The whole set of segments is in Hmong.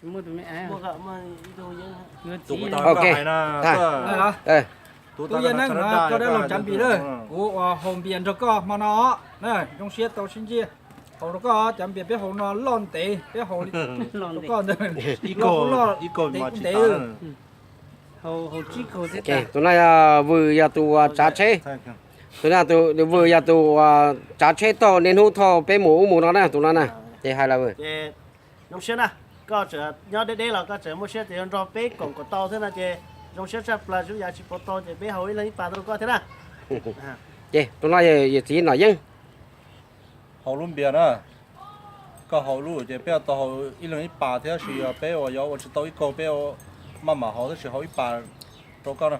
Muaj tus me, muaj tus yeeb, ok. Tub Yeej Neej no koj dab laug Cav Npias na, kuv ua haus npias nrog koj hmo no na, zoo siab tau sib ntsib. Haus rau koj Cav Npias, peb haus no loj ntev, peb haus rau koj ntawd, loj kuj loj, ntev kuj ntev. Tus no yog Vwm, yog tus uas tsav tsheb. Tus no, Vwm yog tus uas tsav tsheb thauj niaj hnub thauj peb mus ub mus no na, tus no na. Ces hais lawm Vwm. Zoo siab na, koj tseem nyob deb deb los koj tseem muaj siab ces yuav nrog peb koom kom tau thiab no ces zoo siab tshaj plaws, tsis yog tsis pom tau ces peb haus ib leeg ib pas rau koj thiab na. Ces tus no yog txiv Nom Yeeb. Haus lub npias na, koj haus lub ces peb tau haus ib leeg ib pas thiab, sis yog peb uas yuav ua tsis tau ib kaug peb maj mam haus tab sis haus ib pas rau koj na.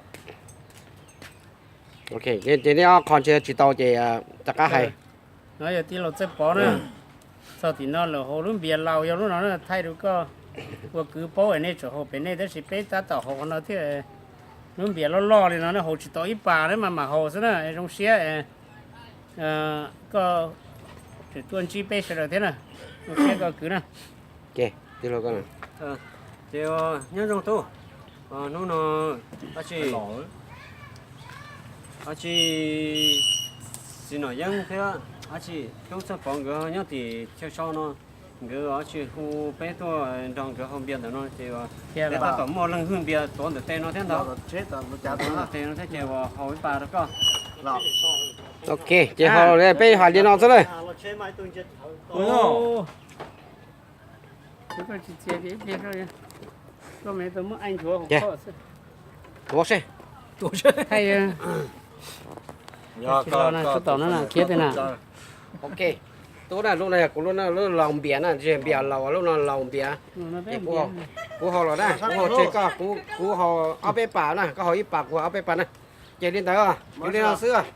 Ces nej ob qho ntshe tsis tau ces rov qab hais. No yog tij laug Txawj Pov na, txog tim no lawm haus lub npias laus yog lub no na, thaij rau koj ua kwv paub es nej tseem haus pem nej tab sis peb tab tom haus qhov no thiab. Lub npias loj loj li no ne haus tsis tau ib pas ne, maj mam haus xwb na, zoo siab. Koj tseem tuaj ntsib peb sawv daws thiab na, zoo siab koj kwv na. Ces nyob zoo tub, hnub no dab tsi, dab tsi txiv Nom Yeeb thiab dab tsi Tub Txawj Pov nkawd nyob tim chaw so no, nkawd dab tsi hu peb tuaj nrog nkawd haus npias ntawm no ces peb tab tom muaj leej hwj npias tuav ntawm tes no thiab ntag. Tuav ntawm tes no thiab ces uas haus ib pas rau koj. Ok, ces haus peb hais li no xwb na. Tub na, lub no yog kuv lub, lub laus npias na, npias laus, lub no laus npias. Ces kuv haus los na, kuv haus tseg koj, kuv haus ob peb pas na, koj haus ib pas kuv haus ob peb pas na. Ces li ntawd, li no xwb.